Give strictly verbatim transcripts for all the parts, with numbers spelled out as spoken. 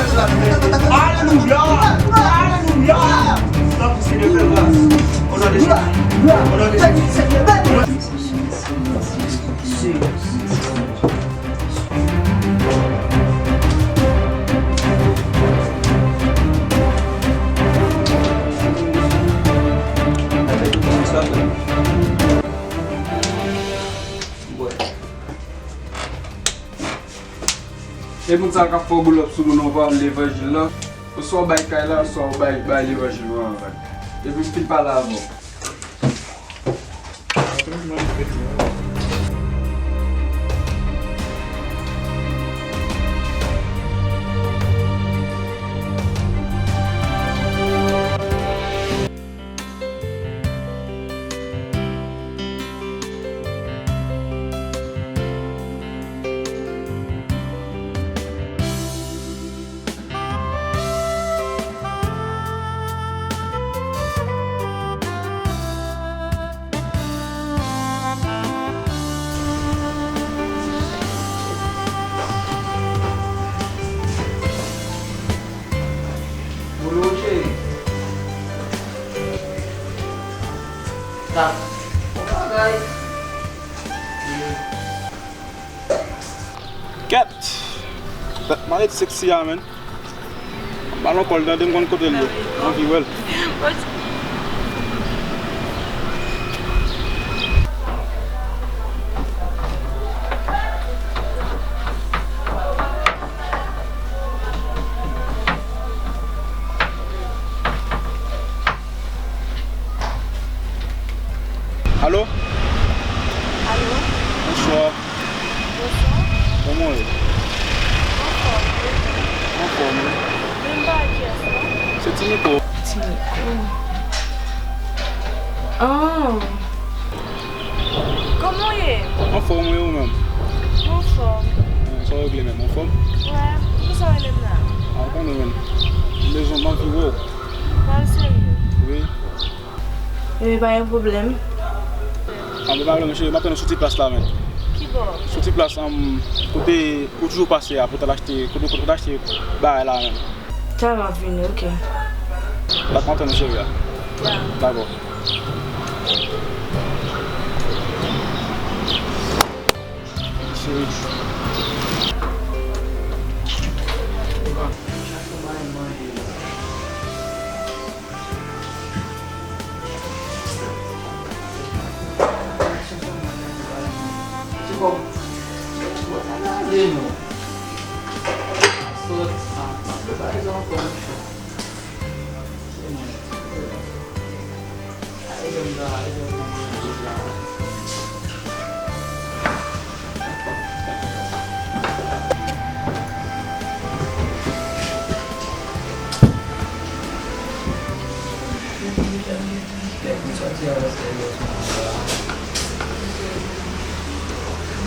Alelouya! Alelouya! Tanpri, Senyè, fè gras. O non de Jezi. O non de Jezi. E moun sa k ap fè w boulòp sou moun nan, w pa levanjil la. Oswa w bay kay la, oswa w bay, bay levanjil mwen anvan. Epi m fin pale avè w. Bolo, cheri. Sa. Bon bagay. Kèt! Dat m ale seksi a, menn. Balon kò l, tande m konn kote l ye. M anvi wè l. Alo? Alo? Bonswa. Bonswa. Kòman w ye? Anfòm. Anfòm, wi. Men m pa wè kiyès, non? Se Ti Niko. Ti Niko. Ah. Kòman w ye? Anfòm, wi, ou menm? Anfòm. Sa w regle menm, anfòm? Wè, poukisa w rele m la? A, ou konnen menm. M bezwen, m anvi wè w. Pale serye. Wi. Wi, pa gen pwoblèm. A, men pa gen pwoblèm, cheri, m ap tann ou sou ti plas la, menm. Ki bò? Sou ti plas, um, kote ou toujou pase a, pou t al achte, kote, kote ou t achte bagay la, menm. Talè m ap vini, oke. Dakò, m ap tann ou, cheri a. Ya. Dakò. Cheri.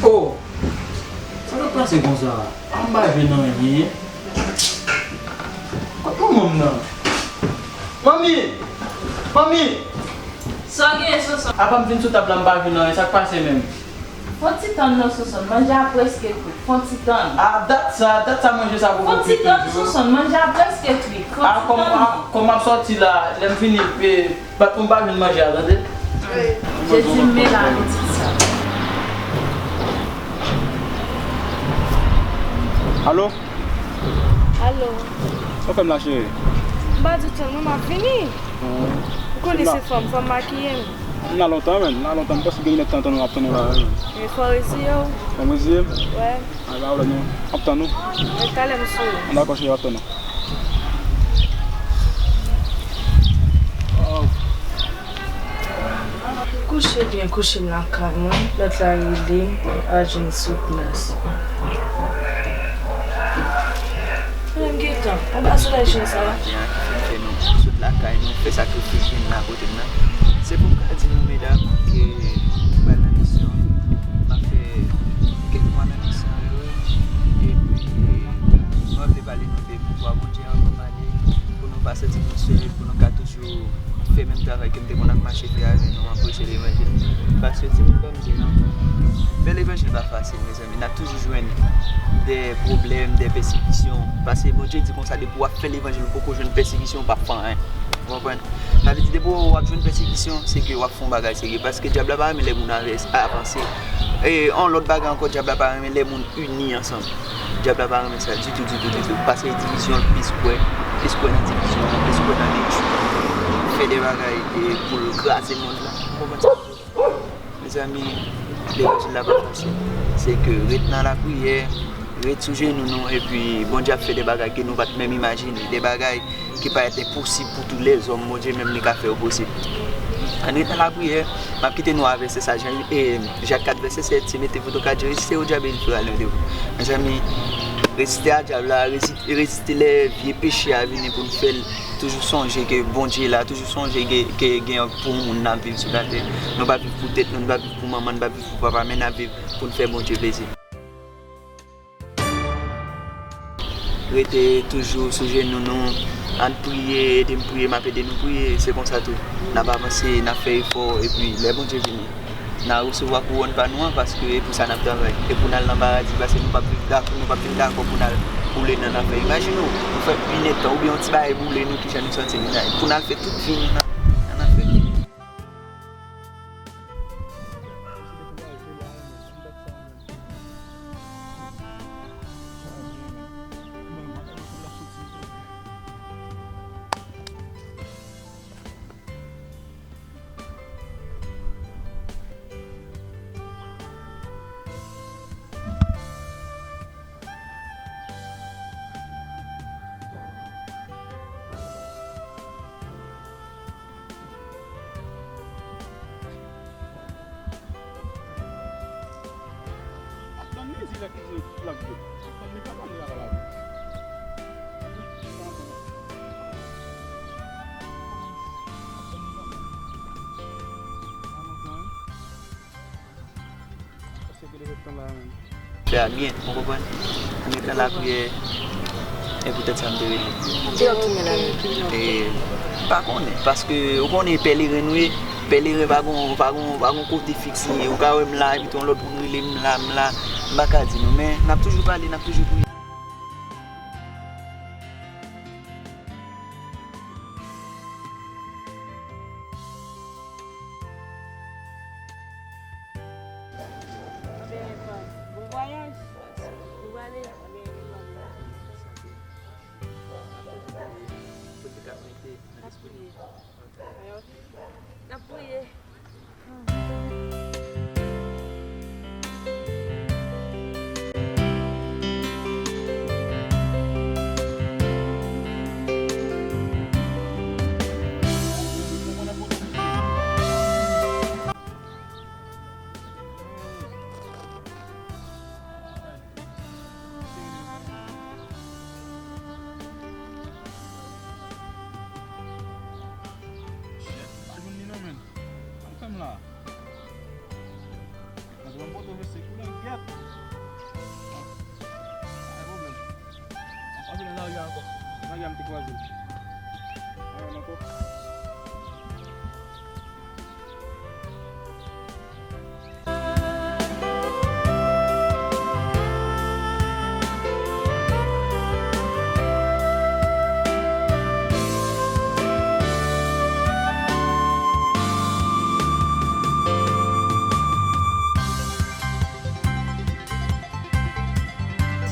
Oh! Sa k ap pase konsa? An m pa jwenn anyen. Kot manman m nan? Manmi! Manmi! Sa w genyen, Sonson? Apa m vin sou tab la, m pa jwenn anyen. Sa k pase menm? Fon ti tann non, Sonson. Manje a prèske kwit. Fon ti tann. A, dat sa, dat sa manje sa poko kwit toujou. Fon ti tann, Sonson. Manje a prèske kwit. Fon ti tann non. A, kòm, a, kòm m ap sòti la, lè m vini, e, bat pou m pa jwenn manje a, tande? Jezi, men la, pitit sa. Alo? Alo. Sa w fè m la, cheri? M pa di w tann mwen, m ap vini. Ou konnen se fanm, fanm makiye m. M la lontan, menn. M la lontan. M panse gen inèdtan tann ou, m ap tann ou la, menn. Men fò w reziye w. Fò m reziye m? Wè. A, pa pwoblèm non. M ap tann ou. Men talè m sou ou. An, dakò, cheri, m ap tann ou. Waw. Kouche byen, kouche m lakay mwen. Lòt la rele m, al jwenn sou plas. Menm gentan, anba solèy chen sa. Maten an ki fin fè nou sot lakay nou, fè sakrifis vin la kote m nan. Se pou m ka di nou, medam, ke m pral nan misyon. M ap fè kèk mwa nan misyon yo. Epi, mwen vle pale nou de pouvwa Bondye an, pou nou pa santi nou sèl, pou nou ka toujou fè menm travay ke m te konn ap mache fè avè nou an, preche levanjil. Paske timoun ban m di non, fè levanjil pa fasil, mezanmi. N ap toujou jwenn de pwoblèm, de pèsekisyon, Paske Bondye di konsa, depi w ap fè levanjil, ou poko jwenn pèsekisyon, ou p ap fè anyen. Ou konprann? Sa vle di, depi w ap jwenn pèsekisyon, se ke w ap fè yon bagay serye. Paske dyab la pa renmen lè moun avè-, avanse. E yon lòt bagay ankò, dyab la pa renmen lè moun ini ansanm. Dyab la pa renmen sa ditou, ditou, ditou. Paske divizyon, l plis kwè, plis kwè nan divizyon, plis kwè nan detwi. Fè de bagay, e, pou l kraze mond lan. Ou konprann sa? Mezanmi, levanjil la pa fasil. Se ke ret nan lapriyè, ret sou jenou nou, epi Bondye ap fè de bagay ke nou pa t menm imajine, de bagay ki parèt enposib pou tou lèzòm, Bondye menm li ka fè yo posib. Ann ret nan lapriyè, m ap kite nou avè vèsè sa, Jan, e, Jak kat vèsè sèt, se mete vodou ka di, reziste au diable et il fuira loin de vous. Mezanmi, reziste a dyab la, rezi-, reziste lè vye peche a vini pou n fè l. Toujou sonje ke Bondye la, toujou sonje ke, ke gen pou moun n ap viv sou latè. Nou pa viv pou tèt nou, nou pa viv pou manman, nou pa viv pou papa, men n ap viv pou n fè Bondye plezi. Rete toujou sou jenou nou, ann priye, ede m priye, m ap ede nou priye, se konsa tou. N ap avanse, n ap fè efò, epi lè Bondye vini, n a resevwa kouwòn pa nou an, paske e pou sa n ap travay. E pou n al nan paradi, paske nou p ap viv dakò, nou p ap vin dakò pou n al boule nan lanfè. Imajine w, nou fè inèdtan oubyen yon ti bagay boule nou, kijan nou santi nou? Pou n al fè tout vi nou nan, nan lanfè. Ap tann li di lè ki di l ap vin. Ap tann li pa tann li pa ka lage. Fè a byen, ou konprann? Mwen gen tan lapriyè, e poutèt sa m te rele. Ki lè w tounen la menm? E, m pa konnen, paske ou konnen pèleren nou ye, pèleren pa gon, pa gon, pa gon kote fiks li ye. Ou ka wè m la, epi tou yon lòt moun rele m la, m la, m pa ka di nou, men n ap toujou pale, n ap toujou priye. Bon vwayaj. Ou prale? Kote k ap mete nan lespri nou? N ap priye. Shit, pa jwenn li non, menn. Sa m fè m la? Mwen se ban m poto vese kou nan gyèt. Pa gen pwoblèm. Mwen pase nan lari a ankò. Lari a m te kwaze l. Mwen wè l ankò.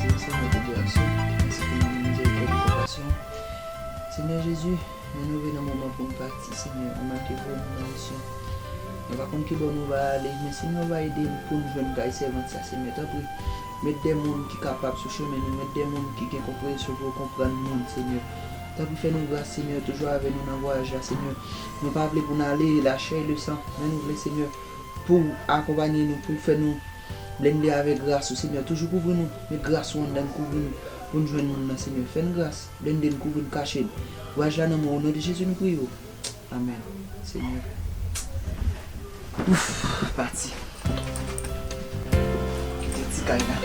Senyè, Senyè, pou gras ou, mèsi pou mizèrikòd e konpasyon. Senyè Jezi, nou rive nan moman pou n pati, Senyè, ou make voye nou nan misyon. Nou pa konn ki bò nou va ale, men Senyè, ou va ede n pou n jwenn kay sèvant sa, Senyè. Tanpri, met de moun ki kapab sou chemen nou, met de moun ki gen konpreyansyon pou yo konprann moun, Senyè. Tanpri, fè nou gras, Senyè, toujou avè nou nan vwayaj la, Senyè. Nou pa vle pou n ale la chè e le san, men nou vle, Senyè, pou w akonpaye nou, pou w fè nou blende avèk gras ou, Senyè. Toujou kouvri nou, met gras ou anndan n, kouvri nou, pou n jwenn moun nan, Senyè. Fè n gras, blende n, kouvri n, kache n. Vwayaj la nan men w, o non de Jezi nou priye w. Amèn. Senyè. Ouf, pati. Kite ti kay la.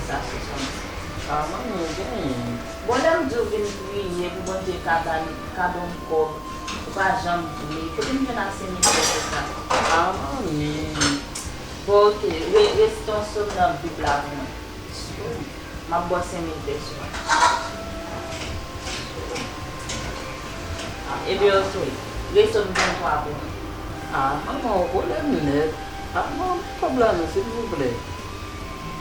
Sa se sòm. Ah, manmi, ou genyen. Bon, lè m di w vin priye pou Bondye ka ba, ka ba w kòb, ou pa janm vle. Kote m jwenn a senk mil pèso sa? Ah, manmi. Bon, oke. Re, resite yon sòm nan Bib la pou mwen. M ap ba w senk mil pèso a. Ebyen, oke. Resite m venntwa pou mwen. Ah, manman, ou pwoblèm nèt. Ah, non, kòb la non, silvouplè.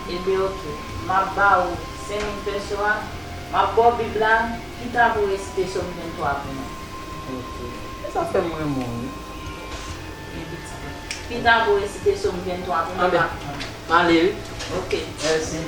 Ebyen, oke. M ap ba ou senk mil pèso a. M ap ba w Bib la. Pita pou w resite sòm venntwa pou mwen. Oke. E sa fè m renmen w, wi. Men pitit mwen. Pita pou w resite sòm venntwa pou mwen, m ap pran. M ale, wi. Oke. Mèsi.